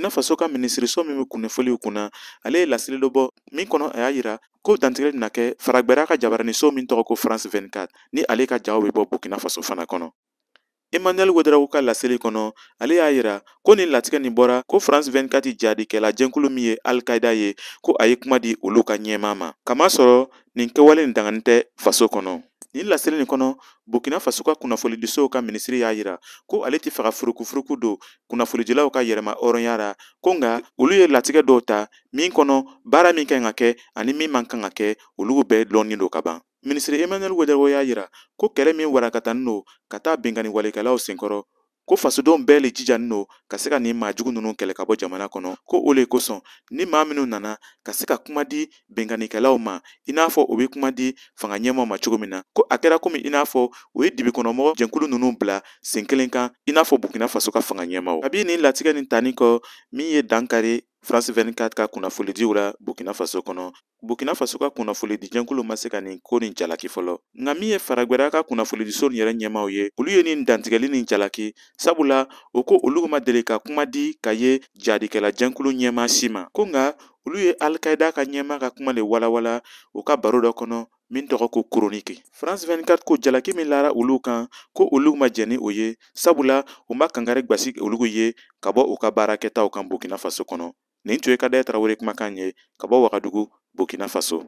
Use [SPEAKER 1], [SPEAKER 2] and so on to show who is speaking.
[SPEAKER 1] Burkina Faso ka minisiriso min bɛ kunnafoliw kunna, ale ye laseli dɔ bɔ min kɔnɔ, a y'a yira ko dantigɛli na kɛ faragbɛra ka jabaraniso min tɔgɔ ko France 24, ni ale ka jaw bɛ bɔ Burkina Faso fana kɔnɔ. Emmanuel Ouedraogo ka laseli kɔnɔ, ale y'a yira ko nin latigɛ nin bɔra ko France 24 jadikɛla jɛnkulu min ye Al-Qaïda ye, ko a ye kuma di olu ka ɲɛmaa ma, kamasɔrɔ nin kɛwale nin danganin tɛ faso kɔnɔ. Nin laseli nin kɔnɔ, Burkina Faso ka kunnafonidisow ka minisiri y'a yira ko ale tɛ fɛ ka furukufuruku don kunnafonidilaw ka yɛrɛma hɔrɔnya ra, ko nka olu ye latigɛ dɔw ta min kɔnɔ, baara min kan ka kɛ ani min man kan ka kɛ, olu bɛɛ lɔnnen don ka ban. Minisiri Emmanuel Ouedraogo y'a yira ko kɛlɛ min warakatanin don ka taa binkanni walekɛlaw senkɔrɔ, ko fasodenw bɛɛ le jijanin don ka se ka nin maa jugu ninnu kɛlɛ ka bɔ jamana kɔnɔ, ko o le kosɔn ni maa minnu nana ka se ka kuma di binkannikɛlaw ma, i n'a fɔ u bɛ kuma di fanga ɲɛmaaw ma cogo min na, ko a kɛra komi i n'a fɔ u ye dibikɔnɔmɔgɔ jɛnkulu ninnu bila sen kelen kan, i n'a fɔ Burkina Faso ka fanga ɲɛmaaw. Kabi nin latigɛ nin tani kɔ min ye dankari France 24 ka kunnafonidiw la Burkina Faso kɔnɔ, Burkina Faso ka kunnafonidi jɛnkulu ma se ka nin ko nin jalaki fɔlɔ. Nka min ye faragbɛra ka kunnafonidiso nin yɛrɛ ɲɛmaaw ye, olu ye nin dantigɛli nin jalaki, sabula o ko olu ma deli ka kuma di ka ye jadikɛla jɛnkulu ɲɛmaa si ma, ko nka olu ye Al-Qaïda ka ɲɛmaa ka kuma le walawala u ka baro dɔ kɔnɔ min tɔgɔ ko Chronique. France 24 ko jalaki min lara olu kan, ko olu ma jɛn ni o ye, sabula u ma kankari gbasi olu ye ka bɔ u ka baarakɛtaw kan Burkina Faso kɔnɔ. Nin tun ye Kadɛ Tarawele kumakan ye ka bɔ Wagadugu, Burkina Faso.